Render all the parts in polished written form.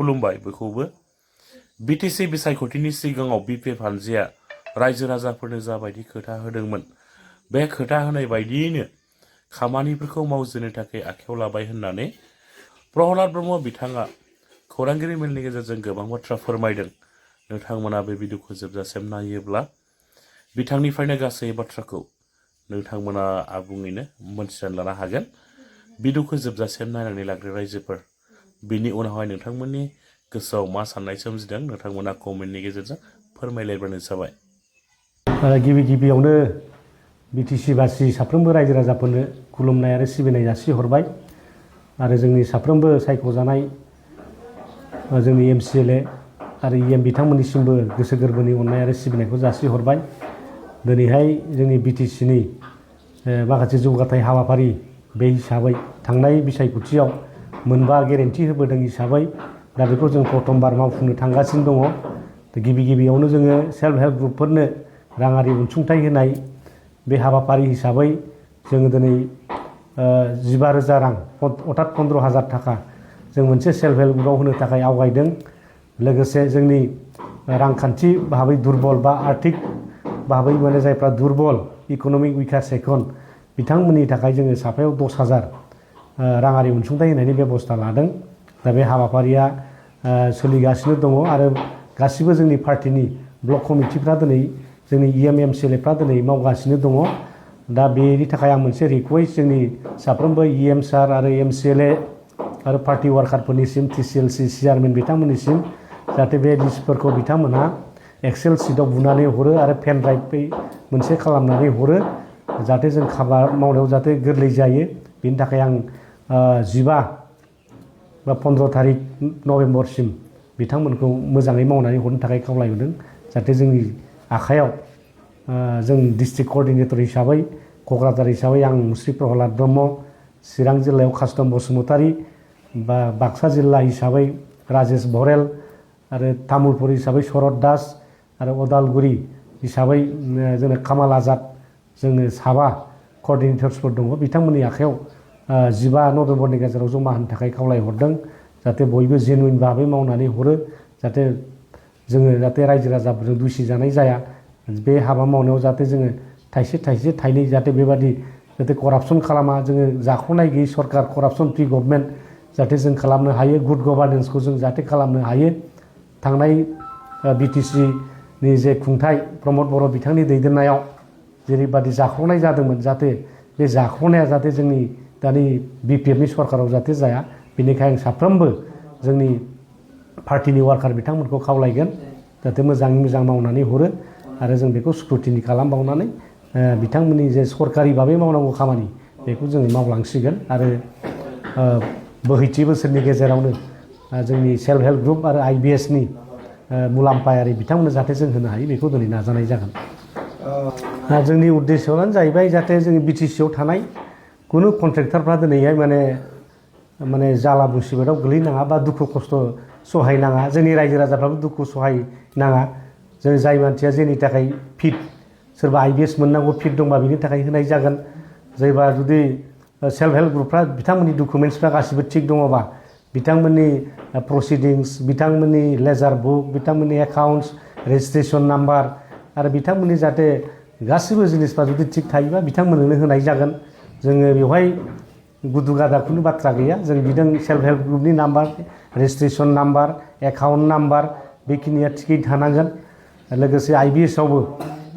खुलुमबाय बेखौबो बिटिसि बिसायख'थिनि सिगाङाव बिपिएफ हानजाया रायजो राजाफोरनो जाबायदि खोथा होदोंमोन बे खोथा होनाय बायदियैनो खामानिफोरखौ मावजेननो थाखाय आखायाव लाबाय होननानै प्रहलाद ब्रह्म बिथाङा खौरांगिरि मेलनि गेजेरजों गोबां बाथ्रा फोरमायदों। नोंथांमोना बे भिडिअखौ जोबजासिम नायोब्ला बिथांनिफ्रायनो गासै बाथ्राखौ नोंथांमोना आबुङैनो मोनथिनानै लानो हागोन। भिडिअखौ जोबजासिम नायनानै लाग्रो रायजोफोर। बिनि उनावहाय नोंथांमोननि गोसोआव मा साननाय सोमजिदों नोंथांमोना कमेन्टनि गेजेरजों फोरमायलायबानो जाबाय। गिबियावनो बिटिसि बासि साफ्रोमबो रायजो राजाफोरनो खुलुमनाय आरो सिबिनाय जासिहरबाय आरो जोंनि साफ्रोमबो सायख'जानाय जोंनि एमसिएलए आरो इएम बिथांमोननिसिमबो गोसो गोरबोनि अननाय आरो सिबिनायखौ जासिहरबाय। दिनैहाय जोंनि बिटिसिनि माखासे जौगाथाय हाबाफारि बे हिसाबै थांनाय बिसायख'थियाव मोनबा गेरेन्टि होबोदों हिसाबै दा बेखौ जों प्रथमबार मावफुंनो थांगासिनो दङ। गिबियावनो जोङो सेल्फ हेल्प ग्रुपफोरनो राङारि अनसुंथाइ होनाय बे हाबाफारि हिसाबै जोङो दिनै 15,000 रां अर्थात 15,000 थाखा जों मोनसे सेल्फ हेल्प ग्रुपआव होनो थाखाय आवगायदों। लोगोसे जोंनि रांखान्थि भाबै दुरबल बा आर्थिक भाबै माने जायफ्रा दुरबल इक'नमिक उइकार सेक्सन बिथांमोननि थाखाय जोङो साफायाव 10,000 राङारि अनसुंथाइ होनायनि बेबस्था लादों। दा बे हाबाफारिया सोलिगासिनो दङ आरो गासिबो जोंनि पार्टिनि ब्लक कमिटिफ्रा दिनै जोंनि इएम एमसिएलएफ्रा दिनै मावगासिनो दङ। दा बेनि थाखाय आं मोनसे रिक्वेस्ट जोंनि साफ्रोमबो इएम सार आरो एमसिएलए आरो पार्टि वार्कारफोरनिसिम टिसिएलसि चेयारमेन बिथांमोननिसिम जाहाथे बे लिस्टफोरखौ बिथांमोनहा एक्सेल सिटआव बुनानै हरो आरो पेन ड्राइभ मोनसे खालामनानै हरो जाहाथे जों खामानि मावनायाव जाहाथे गोरलै जायो। बेनि थाखाय आं 15 बा 15 थारिख नभेम्बरसिम बिथांमोनखौ मोजाङै मावनानै हरनो थाखाय खावलायहरदों। जाहाथे जोंनि आखायाव जों डिस्ट्रिक्ट कर्डिनेटर हिसाबै क'क्राझार हिसाबै आं मुस्रि प्रहलाद ब्रह्म, चिरां जिल्लायाव कास्टम बसुमतारी, बा बाक्सा जिल्ला हिसाबै राजेश भरेल आरो तामुलपुर हिसाबै शरद दास आरो अदालगुरि हिसाबै जोंनो कामाल आजाद जोंनो 7 कर्डिनेटर्सफोर दङ। बिथांमोननि आखायाव 15 नभेम्बरनि गेजेराव जमा होनो थाखाय खावलायहरदों। जाहाथे बयबो जेनुइन भाबै मावनानै हरो जाहाथे जोङो रायजो राजाफोरजों दुसि जानाय जाया। बे हाबा मावनायाव जाहाथे जोङो थाइसे थाइनै जाहाथे बेबादि जाहाथे करापसन खालामा। जोङो जाख्ल'नाय गैयै सरकार करापसन फ्रि गभर्नमेन्ट जाहाथे जों खालामनो हायो। गुड गभार्नेन्सखौ जों जाहाथे खालामनो हायो। थांनाय बिटिसिनि जे खुंथाय प्रमद बर' बिथांनि दैदेननायाव जेरैबादि जाख्ल'नाय जादोंमोन जाहाथे बे जाख्ल'नाया जाहाथे जोंनि दानि बिपिएफनि सरकाराव जाहाथे जाया। बेनिखायनो आं साफ्रोमबो जोंनि पार्टिनि वार्कार बिथांमोनखौ खावलायगोन जाहाथे मोजाङै मोजां मावनानै हरो आरो जों बेखौ स्क्रुटिनि खालामबावनानै बिथांमोननि जे सरकारि भाबै मावनांगौ खामानि बेखौ जोङो मावलांसिगोन। आरो बोहैथि बोसोरनि गेजेरावनो जोंनि सेल्फ हेल्प ग्रुप आरो आइबिएसनि मुलाम्फायारि बिथांमोननो जाहाथे जों होनो हायो बेखौ दिनै नाजानाय जागोन। जोंनि उद्देश्यआनो जाहैबाय जाहाथे जोंनि बिटिसिआव थानाय खुनु कन्ट्रेक्टरफ्रा दिनैहाय माने जाला मुसिबतआव गोलैनाङा बा दुखु खस्थ' सहायनाङा। जोंनि रायजो राजाफ्राबो दुखु सहायनाङा। जों जाय मानसिया जोंनि थाखाय फिट सोरबा आइबिएस मोननांगौ फिट दंबा बिनि थाखाय होनाय जागोन। जायबा जुदि सेल्फ हेल्प ग्रुपफ्रा बिथांमोननि डकुमेन्टसफ्रा गासिबो थिग दङबा बिथांमोननि प्रसिडिंस, बिथांमोननि लेजार बुक, बिथांमोननि एकाउन्ट्स, रेजिस्ट्रेसन नाम्बार आरो बिथांमोननि जाहाथे गासिबो जिनिसफ्रा जुदि थिग थायोबा बिथांमोननो होनाय जागोन। जोङो बेवहाय गुदु गादा खुनु बाथ्रा गैया। जों बिदों सेल्फ हेल्प ग्रुपनि number, registration number, account number बेखिनिया थिगै थानांगोन। लोगोसे आइबिएसआवबो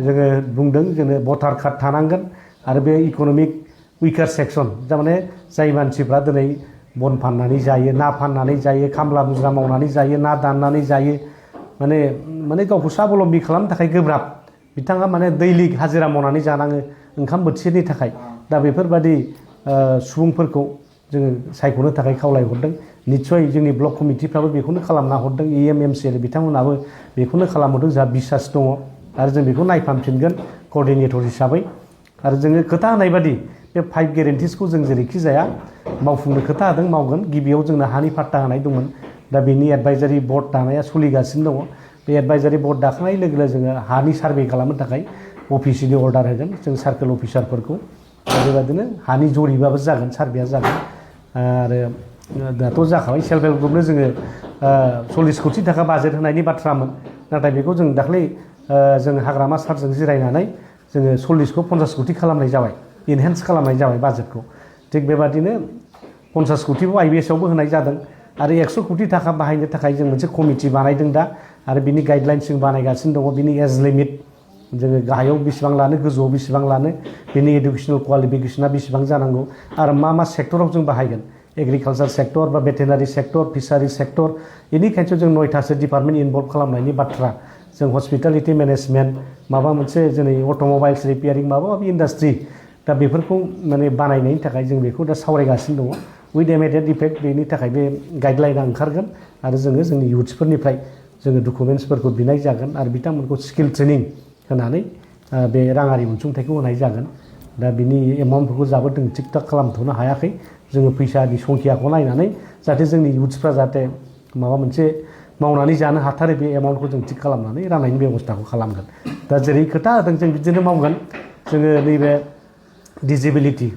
जोङो बुंदों जोंनो भटार कार्ड थानांगोन आरो बे इक'नमिक उइकार सेक्सन थारमाने जाय मानसिफ्रा दिनै बन फाननानै जायो, ना फाननानै जायो, खामला मुजिरा मावनानै जायो, ना दाननानै जायो, माने गावखौ साबलम्बि खालामनो थाखाय गोब्राब। बिथाङा माने दैलिक हाजिरा मावनानै जानाङो ओंखाम बोथिसेनि थाखाय। दा बेफोरबादि सुबुंफोरखौ जोङो सायख'नो थाखाय खावलायहरदों। निस्सय जोंनि ब्लक कमिटिफ्राबो बेखौनो खालामना हरदों। इएम एमसिएलए बिथांमोनाबो बेखौनो खालामहरदों। जोंहा बिसास दङ आरो जों बेखौ नायफामफिनगोन कर्डिनेटर हिसाबै। आरो जोङो खोथा होनाय बादि बे 5 गेरेन्टिसखौ जों जेरैखि जाया मावफुंनो खोथा होदों मावगोन। गिबियाव जोंनो हानि पाट्टा होनाय दंमोन। दा बेनि एडभाइजारि बर्ड दानाया सोलिगासिनो दङ। बे एडभाइजारि बर्ड दाखांनाय लोगो लोगो जोङो हानि सार्भे खालामनो थाखाय अफिसनि अर्डार होगोन जों सार्केल अफिसारफोरखौ। बेबायदिनो हानि जरिबाबो जागोन, सार्भेया जागोन। आरो दाथ' जाखाबाय सेल्फ हेल्प ग्रुपनो जोङो 40 कोटि थाखा बाजेट होनायनि बाथ्रामोन नाथाय बेखौ जों दाख्लै जों हाग्रामा सारजों जिरायनानै जोङो 40खौ 50 कोटि खालामनाय जाबाय इनहेन्स खालामनाय जाबाय बाजेटखौ थिग बेबादिनो 50 कोटिखौ आइबिएसआवबो होनाय जादों आरो 100 कोटि थाखा बाहायनो थाखाय जों मोनसे कमिटि बानायदों दा आरो बिनि गाइडलाइन्स जों बानायगासिनो दङ बिनि एज लिमिट जोङो गाहायाव बेसेबां लानो गोजौआव बेसेबां लानो बिनि इडुकेसनेल क्वालिफिकेसना बेसेबां जानांगौ आरो मा सेक्टराव जों बाहायगोन एग्रिकालचार सेक्टर बा भेटेनारि सेक्टर फिसारि सेक्टर बेनिखायनो जों 9थासो डिपार्टमेन्ट इनभल्भ खालामनायनि बाथ्रा जों हस्पिटालिटि मेनेजमेन्ट माबा मोनसे जोंनि अट'मबाइल्स रिपेयारिं माबा माबि इन्डास्ट्रि दा बेफोरखौ माने बानायनायनि थाखाय जों बेखौ दा सावरायगासिनो दङ उइथ इमिडिएट इफेक्ट बेनि थाखाय बे गाइडलाइना ओंखारगोन आरो जोङो जोंनि इयुथ्सफोरनिफ्राय जोङो डकुमेन्ट्सफोरखौ बिनाय जागोन आरो बिथांमोनखौ स्किल ट्रेनिं होनानै बे राङारि अनसुंथाइखौ होनाय जागोन दा बिनि एमाउन्टफोरखौ जाबो जों थिग थाक खालामथ'नो हायाखै जोङो फैसानि संखियाखौ नायनानै जाहाथे जोंनि इयुथ्सफ्रा जाहाथे माबा मोनसे मावनानै जानो हाथारो बे एमाउन्टखौ जों थिग खालामनानै राननायनि बेबस्थाखौ खालामगोन दा जेरै खोथा होदों जों बिदिनो मावगोन जोङो नैबे डिजेबिलिटि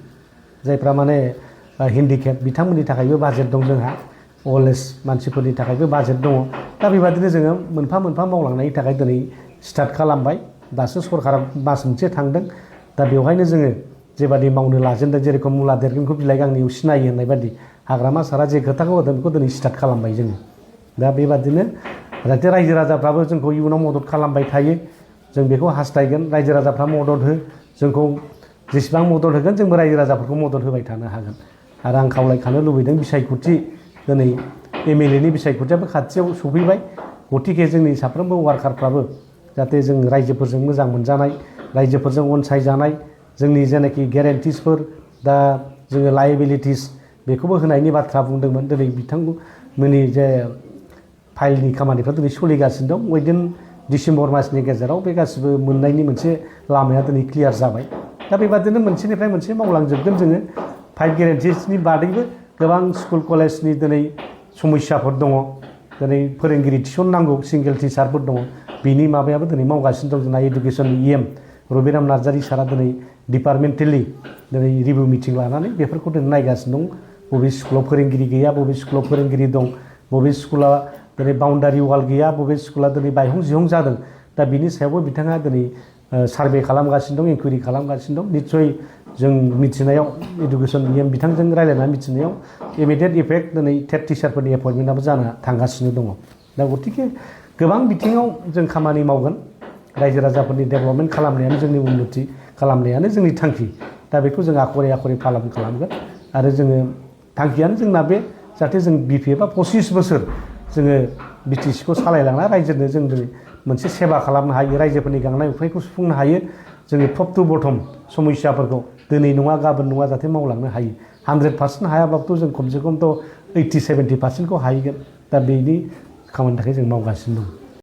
जायफ्रा माने हेन्डिकेप बिथांमोननि थाखायबो बाजेट दं जोंहा अल्ड एज मानसिफोरनि थाखायबो बाजेट दङ दा बेबादिनो जोङो मोनफा मोनफा मावलांनायनि थाखाय दिनै स्टार्ट खालामबाय दासो सरकारा मास मोनसे थांदों दा बेवहायनो जोङो जेबादि मावनो लाजेनदों जेरेखम मुला देरगोनखौ बिलाइ गांनैयाव सिनायो होननाय बादि हाग्रामा सारा जे खोथाखौ होदों बेखौ दिनै स्टार्ट खालामबाय जोङो दा बेबादिनो जाहाथे रायजो राजाफ्राबो जोंखौ इयुनाव मदद खालामबाय थायो जों बेखौ हास्थायगोन रायजो राजाफ्रा मदद हो जोंखौ जेसेबां मदद होगोन जोंबो रायजो राजाफोरखौ मदद होबाय थानो हागोन आरो आं खावलायखानो लुबैदों बिसायख'थि दिनै एमएलएनि बिसायख'थियाबो खाथियाव सफैबाय गतिके जोंनि साफ्रोमबो वार्कारफ्राबो जाहाथे जों रायजोफोरजों मोजां मोनजानाय रायजोफोरजों अनसायजानाय जोंनि जेनाखि गेरेन्टिसफोर दा जोङो लायबिलिटिस बेखौबो होनायनि बाथ्रा बुंदोंमोन दिनै बिथांमोननि जे फाइलनि खामानिफ्रा दिनै सोलिगासिनो दं उइदिन डिसेम्बर मासनि गेजेराव बे गासिबो मोननायनि मोनसे लामाया दिनै क्लियार जाबाय दा बेबादिनो मोनसेनिफ्राय मोनसे मावलांजोबगोन जोङो 5 गेरेन्टिसनि बादैबो गोबां स्कुल कलेजनि दिनै समस्याफोर दङ दिनै फोरोंगिरि थिसननांगौ सिंगेल टिचारफोर दङ बिनि माबायाबो दिनै मावगासिनो दं जोंना इडुकेसन इएम रबिराम नार्जारि सारा दिनै डिपार्टमेन्टेलि दिनै रिभिउ मिटिं लानानै बेफोरखौ दिनै नायगासिनो दं बबे स्कुलाव फोरोंगिरि गैया बबे स्कुलाव फोरोंगिरि दं बबे स्कुला दिनै बाउन्डारि वाल गैया बबे स्कुला दिनै बायहं जिहं जादों दा बिनि सायावबो बिथाङा दिनै सार्भे खालामगासिनो दं इनकुवेरि खालामगासिनो दं निस्सय जों मिथिनायाव इडुकेसन इएम बिथांजों रायज्लायनानै मिथिनायाव इमिडिएट इफेक्ट दिनै टेट टिचारफोरनि एपइन्टमेन्टआबो जानो थांगासिनो दङ दा गतिके गोबां बिथिङाव जों खामानि मावगोन रायजो राजाफोरनि डेभेलपमेन्ट खालामनायानो जोंनि उन्नति खालामनायानो जोंनि थांखि दा बेखौ जों आखरे आखरे पालन खालामगोन आरो जोङो थांखियानो जोंना बे जाहाथे जों बिपिए बा 25 बोसोर जोङो बिटिसिखौ सालायलांना रायजोनो जों दिनै मोनसे सेवा खालामनो हायो रायजोफोरनि गांनाय उखैनायखौ सुफुंनो हायो जोङो टप टु बटम समस्याफोरखौ दिनै नङा गाबोन नङा जाहाथे मावलांनो हायो 100% हायाबाबोथ' जों खमसे खमथ' 80-70%खौ हाहैगोन दा बेनि खामानिनि थाखाय जों मावगासिनो दं